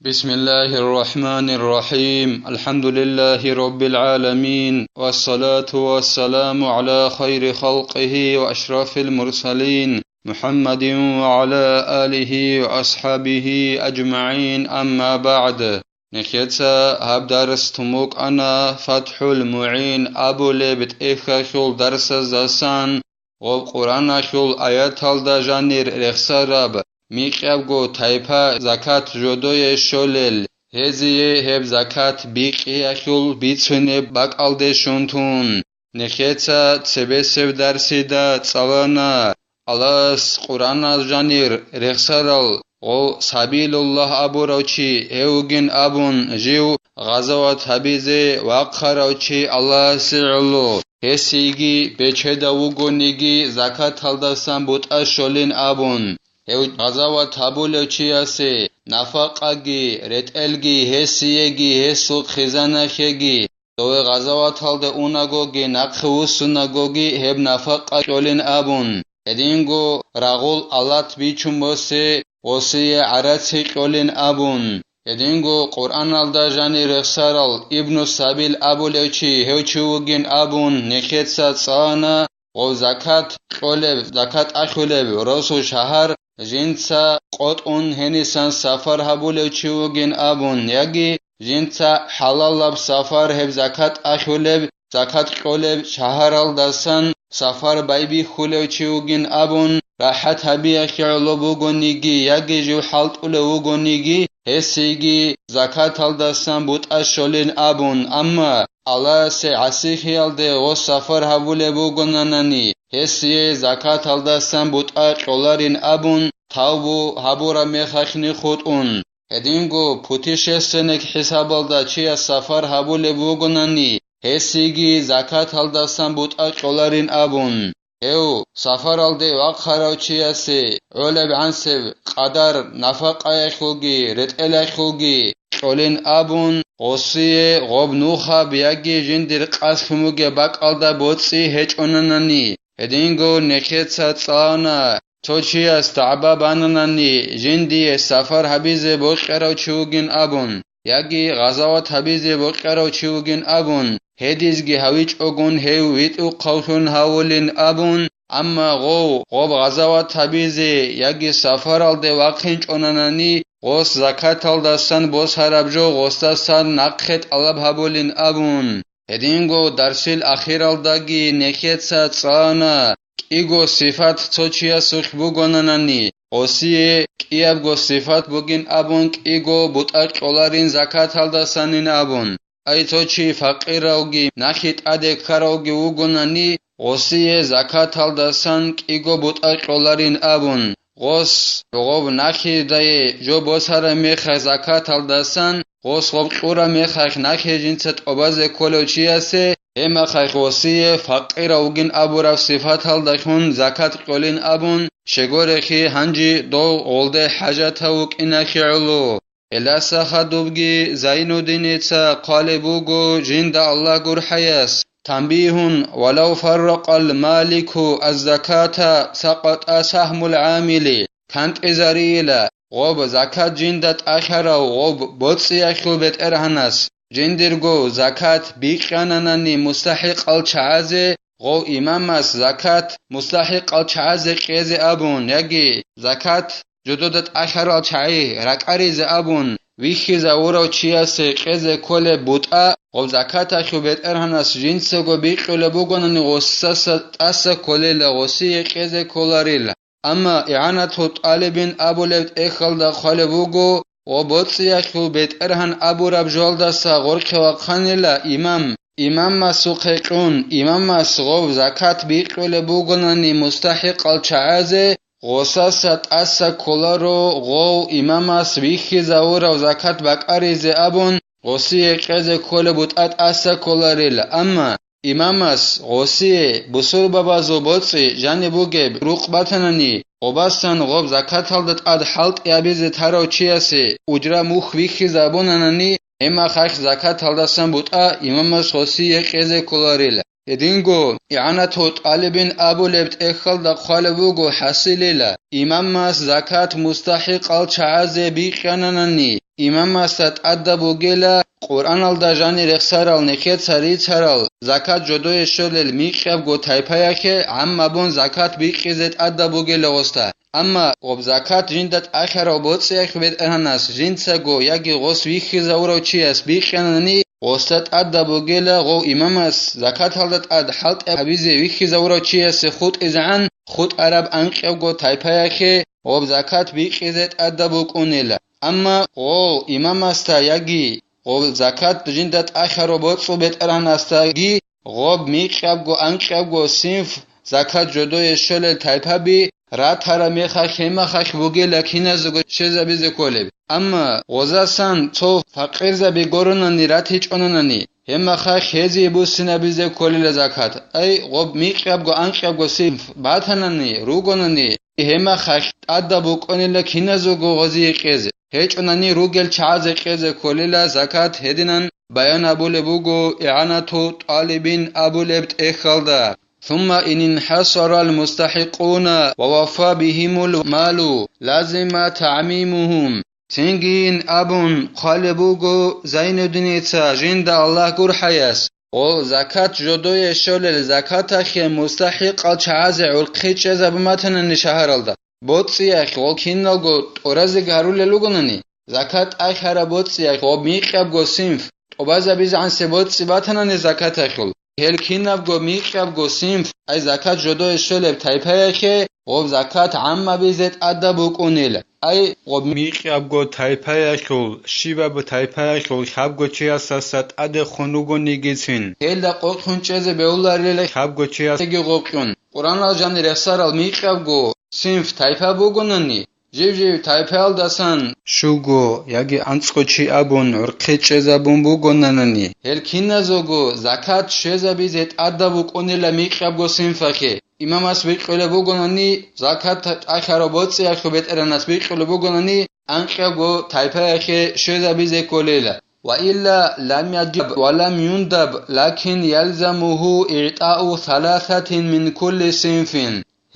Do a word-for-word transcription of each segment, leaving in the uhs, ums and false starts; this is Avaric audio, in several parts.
بسم الله الرحمن الرحيم. الحمد لله رب العالمين، والصلاة والسلام على خير خلقه وأشرف المرسلين، محمد وعلى آله وأصحابه أجمعين، أما بعد. Нехеца гьаб дарс тумукъана ФатхӀул МугӀин абулеб тӀехьалъул дарсаздасан, гъоб Къуръаналъул аяталда жанир рехсараб микьабго тайпа закат жодое щолел, гьезие гьеб закат бикьиялъул бицунеб бакӀалде щун тун. Нехеца цебесеб дарсида цӀалана Аллагьас Къуръанал жанир рехсарал гъов Сабилуллагь абурав чи гьев вугин абун, жив гъазават гьабизе вахъарав чи Аллагьасе гӀоло, гьесиеги бечедав вугониги закаталдасан бутӀа щолин абун. Гьев гъазават гьабулев чиясе нафакъаги, ретӀелги, гьесиеги, гьесул хъизаналъеги, дове гъазаваталде унагоги, нахъе вуссунагоги гьеб нафакъа кьолин абун, гьединго рагъул алат бичун босе, гъосие гӀарац кьолин абун, гьединго Къуръаналда жанир рехсарал Ибну Сабил абулев чи гьев чи вугин абун, нехеца цӀана гъов закат кьолеб, закат ахӀулеб росу шагьар жинца къотӀун гьенисан сафар гьабулев чи вугин абун, яги жинца хӀалалаб сафар гьеб закат ахӀулеб, закат кьолеб шагьаралдасан сафар байбихьулев чи вугин абун, рахӀат гьабиялъе гӀоло бугониги яги жив хӀалтӀулев вугониги, гьесиеги закаталдасан бутӀа щолин абун, амма Аллагьасе гӀасихьиялде гъос сафар гьабулеб бугонанани, гьесие закаталдасан бутӀа кьоларин абун, тавбу гьабураб мехалъни хутӀун. Гьединго путешественник хӀисабалда чияс сафар гьабулеб бугонани, гьесиеги закаталдасан бутӀа кьоларин абун. Гьев сафаралде вахъарав чиясе гӀолеб гӀансеб къадар нафакъаялъулги ретӀелалъулги кьолин абун, гъосие гъоб нухаб яги жиндир къасхӀун бугеб бакӀалда боцӀи гьечӀонанани, гьединго нехеца цӀана, цо чияс дагӀба бананани, жиндие сафар гьабизе бокьарав чи вугин абун, яги гъазават гьабизе бокьарав чи вугин абун, гьедизги гьавичӀогун гьев витӀухъавлъун гьавулин абун, амма гъов, гъоб гъазават гьабизе яги сафаралде вахъинчӀонанани, гъос закаталдасан босараб жо гъосдасан нахъе тӀалаб гьабулин абун. Гьединго дарсил ахиралдаги нехеца цӀана, кӀиго сифат цо чиясулъ бугонанани, гъосие кӀиябго сифат бугин абун кӀиго бутӀа кьоларин закаталдасанин абун. Ай цо чи факъиравги нахъе тӀаде ккаравги вугонани, гъосие закаталдасан кӀиго бутӀа кьоларин абун, гъос гъоб нахъе дае жо босараб мехалъ закаталдасан, гъос гъоб кьураб мехалъ нахъе жинца тӀобазе кколев чиясе гьеб мехалъ гъосие факъирав вугин абураб сифаталдалъун закат кьолин абун, щегорехъи гьанже дов гъолде хӀажатав вукӀиналъе гӀоло. Гьелдаса хадубги Зайнуддиница хъвалеб буго жинда Аллагь гурхӀаяс: «Танбигьун, валав фарракъал малику аз-заката сакъатӀа сагьмул гӀамили». КантӀизарийила, гъоб закат жинда тӀалъарав гъоб боцӀиялъул бетӀергьанас, жиндирго закат бикьананани мустахӀикъал чагӀазе, гъов имамас закат мустахӀикъал чагӀазе кьезе абун, яги закат жодода тӀалъарал чагӀи ракӀаризе абун, вихьизавурав чиясе кьезе кколеб бутӀа, гъоб закаталъул бетӀергьанас жинцаго бикьулеб бугонани, гъосаса тӀаса кколела, гъосие кьезе кколарила. Амма игӀанатул тӀалибин абулеб тӀехьалда хъвалеб буго, гъоб боцӀиялъул бетӀергьан абураб жоялдаса гъоркье вахъанила имам, имамасухъе кьун, имамас гъов закат бикьулеб бугонани мустахӀикъал чагӀазе, гъосаса тӀаса кколаро гъов имамас вихьизавурав закат бакӀаризе абун, гъосие кьезе кколеб бутӀа тӀаса кколарила. Амма имамас гъосие бусурбабазул боцӀи жаниб бугеб рукъ батанани, гъобасан гъоб закаталда тӀад хӀалтӀи гьабизе тарав чиясе ужра мухь вихьизабунанани, гьеб мехалъ закаталдасан бутӀа имамас гъосие кьезе кколарила. Гьединго ИгӀанату ТӀалибин абулеб тӀехьалда хъвалеб буго хӀасилила, имамас закат мустахӀикъал чагӀазе бикьананани, имамасда тӀадаб бугела Къуръаналда жанир рехсарал нехеца рицарал закат жодое щолел микьабго тайпаялъе гӀаммабун закат бикьизе тӀадаб бугела гъосда. Амма гъоб закат жинда тӀахьарав боцӀиялъ БетӀергьанас жинцаго яги гъос вихьизавурав чияс бикьанани, гъосда тӀадаб бугела гъов имамас закаталда тӀад хӀалтӀи гьабизе вихьизавурав чиясе хутӀизегӀан хутӀараб анкьавго тайпаялъе гъоб закат бикьизе тӀадаб букӀунила. Амма гъов имамасда яги гъоб закат жинда тӀахьарав боцӀул БетӀергьанасдаги гъоб микьабго анкьавго синф закат жодое щолел тайпаби ратараб мехалъ гьемахалъ бугела киназего щвезабизе кколеб. Амма гъозасан цо факъирзаби гуронани ратичӀонанани, гьемахалъ гьезие буссинабизе кколела закат. Ай, гъоб микьабго анкьабго синф батанани, ругонани, гьемахалъ тӀадаб букӀунела киназего гъозие кьезе, гьечӀонани ругел чагӀазе кьезе кколела закат гьединан баян абулеб буго ИгӀанату ТӀалибин абулеб тӀехьалда. ثم إن انحصر المستحقون ووفى بهم المال لزم تعميمهم. Цинги ин абун хъвалеб буго Зайнуддиница жинда Аллагь гурхӀаяс, гъол закат жодое щолел закаталъе мустахӀикъал чагӀазе гӀурхъи чӀезабун батанани шагьаралда, боцӀиялъ гъол киналго тӀуразе гьарулел ругонани, закат тӀахьараб боцӀиялъ гъоб микьабго синф тӀубазабизегӀансе боцӀи батанани закаталъул, гьел кинабго микьабго синф, ай закат жодое щолеб тайпаялъе гъоб закат гӀаммабизе тӀадаб букӀунел. Ай гъоб микьабго тайпаялъул, щибаб тайпаялъул лъабго чиясаса тӀадехун ругонигицин, гьелда къокълъун чӀезе бегьуларила лъабго чиясеги гъокьун. Къуръанал жанир рехсарал микьабго синф тайпа бугонани, жив-жив тайпаялдасан щуго яги анцӀго чи абун гӀурхъи чӀезабун бугонанани, гьел киназего закат щвезабизе тӀадаб букӀунела микьабго синфахъе. Имамас бикьулеб бугонани, закат тӀахьараб боцӀиялъул бетӀергьанас бикьулеб бугонани, анкьабго тайпаялъе щвезабизе кколела. وإلا لم يجب ولم يندب، لكن يلزمه إعطاء ثلاثة من كل صنف.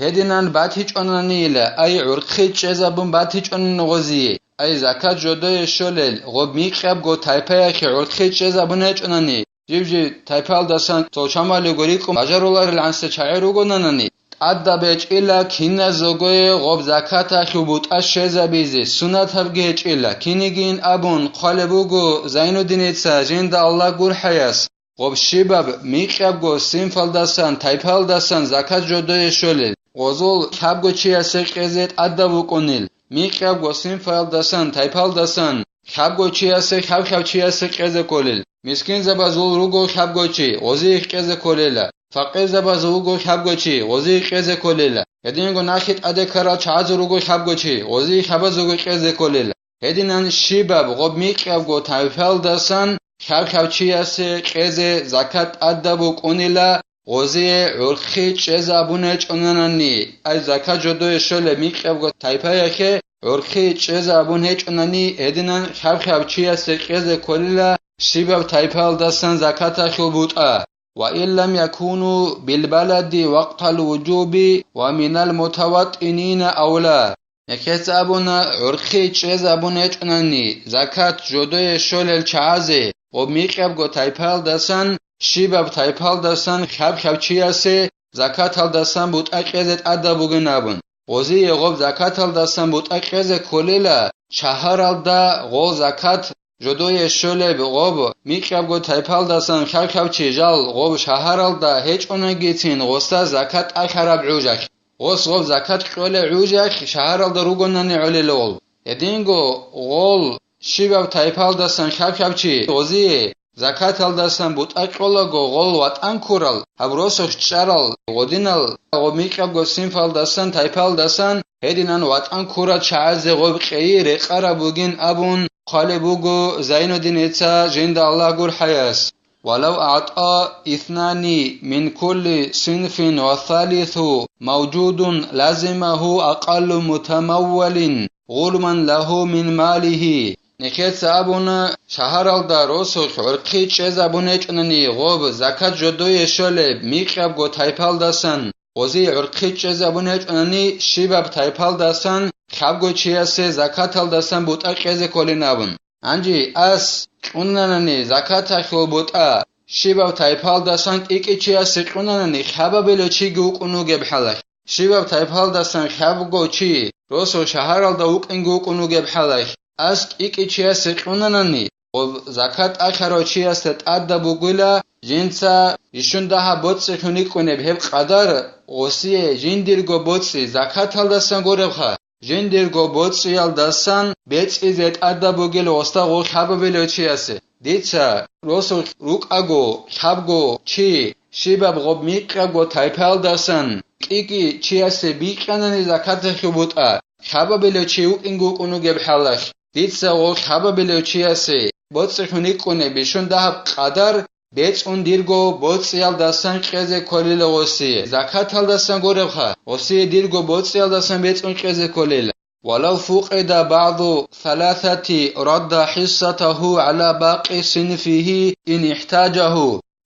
Гьединан батичӀонанила, ай гӀурхъи чӀезабун батичӀонин гъозие, ай закат жодое щолел гъоб микьабго тайпаялъе гӀурхъи чӀезабун гьечӀонани, жив-жив тайпаялдасан цо чамалиго рикӀкӀун бажаруларел гӀансе чагӀи ругонанани, тӀадаб гьечӀила киназогое гъоб закаталъул бутӀа щвезабизе, суннатабги гьечӀила, кинигин абун хъвалеб буго Зайнуддиница жинда Аллагь гурхӀаяс. Гъоб щибаб микьабго синфалдасан, тайпалдасан закат жодое щолел, гъозул лъабго чиясе кьезе тӀадаб букӀунел, микьабго синфалдасан, тайпалдасан лъабго чиясе, хьаб-хьаб чиясе кьезе кколел, мискинзабазул руго лъабго чи, гъозие кьезе кколела, факъирзабазул руго лъабго чи, гъозие кьезе кколела, гьединго нахъе тӀаде ккарал чагӀазул руго лъабго чи, гъозие хьабазулго кьезе кколела. Гьединан щибаб гъоб микьабго тайпалдасан хьаб-хьаб чиясе кьезе закат тӀадаб букӀунила, гъозие гӀурхъи чӀезабун гьечӀонанани, ай закат жодое щолеб микьабго тайпаялъе гӀурхъи чӀезабун гьечӀонани, гьединан хьаб-хьаб чиясе кьезе кколила щибаб тайпалдасан закаталъул бутӀа. وإن لم يكونوا بالبلد وقت الوجوب ومن المتوطنين أو لا. Нехеца абуна, гӀурхъи чӀезабун гьечӀонани, закат жодое щолел чагӀазе, гъоб микьабго тайпалдасан, щибаб тайпалдасан хьаб-хьаб чиясе закаталдасан бутӀа кьезе тӀадаб бугин абун. Гъозие гъоб закаталдасан бутӀа кьезе кколела, шагьаралда гъол закат жодое щолеб гъоб микьабго тайпалдасан хьаб-хьаб чи жал гъоб шагьаралда гьечӀонагицин гъоса закат тӀахьараб гӀужалъ. Гъос гъоб закат кьолеб гӀужалъ шагьаралда ругонани гӀолел гъол. Гьединго гъол щибаб тайпалдасан хьаб-хьаб чи гъозие закаталдасан бутӀа кьолаго гъол ватӀан ккурал, гьаб росулъ чӀарал гъодинал гъоб микьабго синфалдасан, тайпалдасан гьединан ватӀан ккурал чагӀазе гъоб кьейи рекъараб бугин абун хъвалеб буго Зайнуддиница жинда Аллагь гурхӀаяс. ولو أعطى اثنان من كل صنف والثالث موجود لزمه أقل متمول غرما له من ماله. Нехеца абуна, шагьаралда росулъ гӀурхъи чӀезабун гьечӀунани гъоб закат жодое щолеб микьабго тайпалдасан, гъозие гӀурхъи чӀезабун гьечӀунани щибаб тайпалдасан хабго чиясе закаталдасан бутӀа кьезе кколин абун. Гьанже ас кьунанани закаталъул бутӀа щибаб тайпалдасан кӀикӀи чиясе кьунанани хабабилев чиги вукӀун вугеб хӀалалъ, щибаб тайпалдасан хабго чи росул шагьаралда вукӀинги вукӀун вугеб хӀалалъ, ас кӀикӀи чиясе кьунанани, гъоб закат ахарав чиясда тӀадаб бугила, жинца бищун дагьаб боцӀи хьуникӀунеб гьеб къадар, гъосие жиндирго боцӀи закаталдасан гуребха, жиндирго боцӀиялдасан бецӀизе тӀадаб бугел гъосда гъол хабабилев чиясе. Дица росулъ рукӀаго хабго чи щибаб гъоб микьабго тайпаялдасан кӀикӀи чиясе бикьанани закаталъул бутӀа, хабабилев чи вукӀинги вукӀун вугеб хӀалалъ, дица гъол хабабилев чиясе боцӀи хьуникӀунеб бищун дагьаб къадар бецӀун дирго боцӀиялдасан кьезе кколила гъосие, закаталдасан гуребха, гъосие дирго боцӀиялдасан бецӀун кьезе кколила. ولو فقد بعض ثلاثة رد حصته على باقي صنفه إن احتاجه.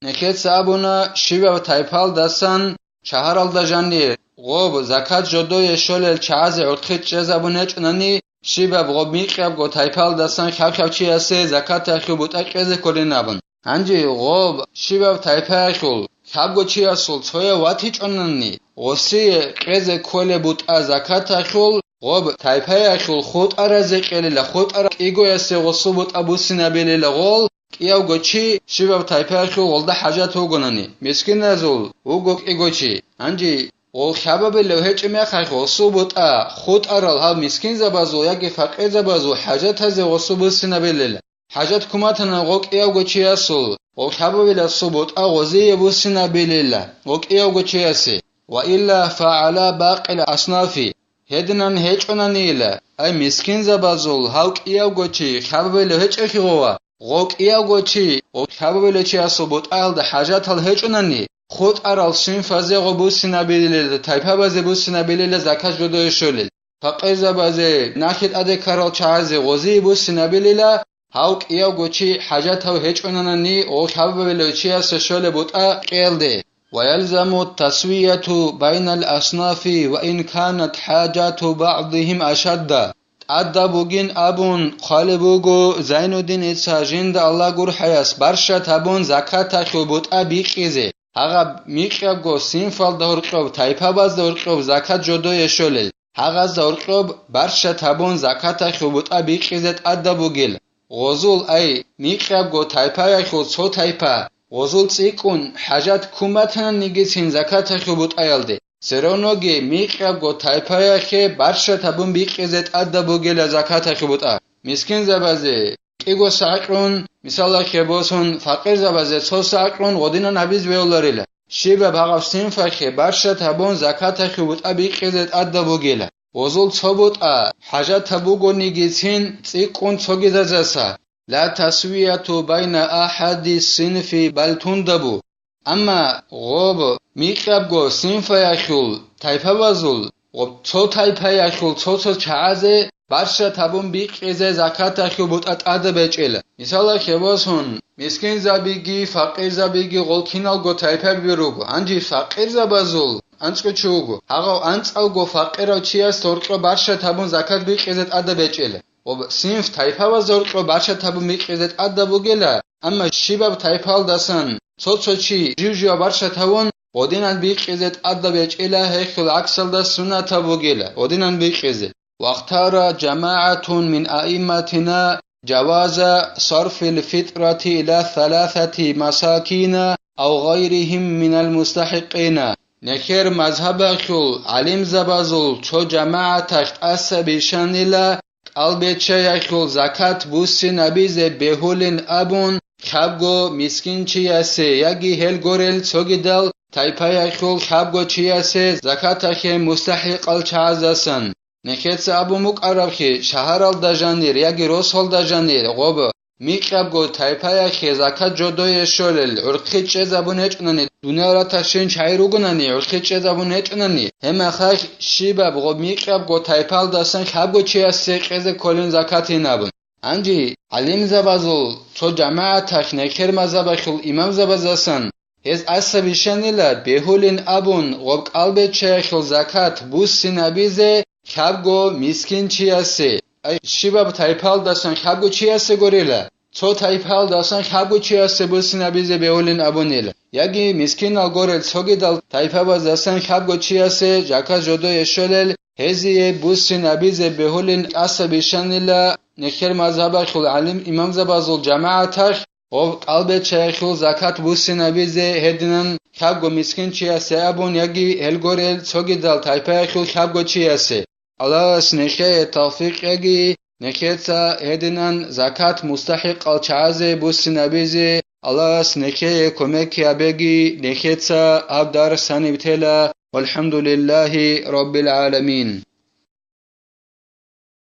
Нехеца абуна, щибаб тайпалдасан шагьаралда жанир гъоб закат жодое щолел чагӀазе гӀурхъи чӀезабун гьечӀунани, щибаб гъоб микьабго тайпалдасан хаб-хаб чиясе закаталъул бутӀа кьезе кколин абун. Гьанже гъоб щибаб тайпаялъул хабго чиясул цояв ватичӀунани, гъосие кьезе кколеб бутӀа закаталъул гъоб тайпаялъул хутӀаразе кьелила, хутӀарал кӀигоясе гъосул бутӀа буссинабилила гъол, кӀиявго чи щибаб тайпаялъул гъолда хӀажат вугонани, мискиназул вуго кӀиго чи. Гьанже гъол хабабилев гьечӀеб мехалъ гъосул бутӀа хутӀарал гьаб мискинзабазул яги факъирзабазул хӀажатазе гъосул буссинабилила. ХӀажат куматана гъо кӀиявго чиясул, гъо хабавиласул бутӀа гъозие буссинабилила гъо кӀиявго чиясе, ва илла фагӀала бакъил аснафи, гьединан гьечӀонанила, ай мискинзабазул гьав кӀиявго чи хабавилев гьечӀелъи гъова, гъо кӀиявго чи гъо хабавилев чиясул бутӀаялда хӀажатал гьечӀонани, хутӀарал синфазе гъо буссинабилила, тайпабазе буссинабилила закат жодое щолел. Факъирзабазе, нахъе тӀаде ккарал чагӀазе гъозие буссинабилила, гьав кӀиявго чи хӀажатав гьечӀонанани гъо хабабилев чиясе щолеб бутӀа кьелде. ويلزم التسوية بين الأصناف وإن كانت حاجة بعضهم أشد. ТӀадаб бугин абун хъвалеб буго Зайнуддиница жинда Аллагь гурхӀаяс барщат гьабун закаталъул бутӀа бикьизе. Гьагъаб микьабго синфалда гьоркьоб, тайпабазда гьоркьоб закат жодое щолел, гьагъазда гьоркьоб барщат гьабун закаталъул бутӀа бикьизе тӀадаб бугел. Гъозул, ай, микьабго тайпаялъул цо тайпа, гъозул цӀикӀкӀун хӀажат ккун батананигицин закаталъул бутӀаялде, цероноги микьабго тайпаялъе барщат гьабун бикьизе тӀадаб бугела закаталъул бутӀа. Мискинзабазе кӀиго сагӀ кьун, мисалалъе босун, факъирзабазе цо сагӀ кьун гъодинан гьабиз бегьуларила. Щибаб гьагъаб синфахъе барщат гьабун закатахъе бутӀа бикьизе тӀадаб бугела. Гъозул цо бутӀа хӀажатаб бугонигицин цӀикӀкӀун цогидазаса, ла тасвияту байна ахади синфи бал тундабу. Амма гъоб микьабго синфаялъул тайпабазул гъоб цо тайпаялъул цо-цо чагӀазе барщат гьабун бикьизе закаталъул бутӀа тӀадаб гьечӀела. Мисалалъе босун, мискинзабиги факъирзабиги гъол киналго тайпаби руго, гьанже факъирзабазул анцӀго чи вуго, гьагъав анцӀавго факъирав чияс гьоркьо барщат гьабун закат бикьизе тӀадаб гьечӀела. Ва синф тайпабазда гьоркьо барщат гьабун бикьизе тӀадаб бугела, амма щибаб тайпалдасан цо-цо чи жив-жив барщат гьавун, гъодинан бикьизе тӀадаб гьечӀела гьехул гӀаксалда суннатаб бугела, гъодинан бикьизе. Вахтара жамагӀатун мин аимматина жаваза сарфил фитрати иля саласати масакина ав гъайрихим минал мустахӀикъина. Нехер мазгьабалъул гӀалимзабазул цо жамагӀаталъ тӀаса бищанила, кӀалбиччаялъул закат буссинабизе бегьулин абун, лъабго мискинчиясе яги гьел горел цогидал тайпаялъул лъабго чиясе закаталъе мустахӀикъал чагӀаздасан. Нехеца абун букӀараблъи, шагьаралда жанир яги росалда жанир гъоб микьабго тайпаялъе закат жодое щолел гӀурхъи чӀезабун гьечӀунани, дуниял раташин чагӀи ругонани гӀурхъи чӀезабун гьечӀунани, гьеб мехалъ щибаб гъоб микьабго тайпалдасан лъабго чиясе кьезе кколин закатин абун. Гьанже гӀалимзабазул цо жамагӀаталъ нехер мазгьабалъул имамзабаздасан гьез асаб ишанила бегьулин абун гъоб кӀалбиччаялъул закат буссинабизе лъабго мискин чиясе, ай, щибаб тайпалдасан лъабго чиясе гурила, цо тайпалдасан лъабго чиясе буссинабизе бегьулин абунила, яги мискинал гурел цогидал тайпабаздасан лъабго чиясе жакат жодое щолел, гьезие буссинабизе бегьулин асаб ишанила нехер мазгьабалъул гӀалим имамзабазул жамагӀаталъ гъоб кӀалбиччаялъул закат буссинабизе гьединан лъабго мискин чиясе абун яги гьел гурел цогидал тайпаялъул лъабго чиясе. Аллагьас нехее тавфикъ яги, нехеца гьединан закат мустахӀикъал чагӀазе буссинабизе Аллагьас нехее кумек гьабеги, нехеца гьаб дарс гьаниб тела. ВалхӀамдулиллагьи раббил гӀаламин.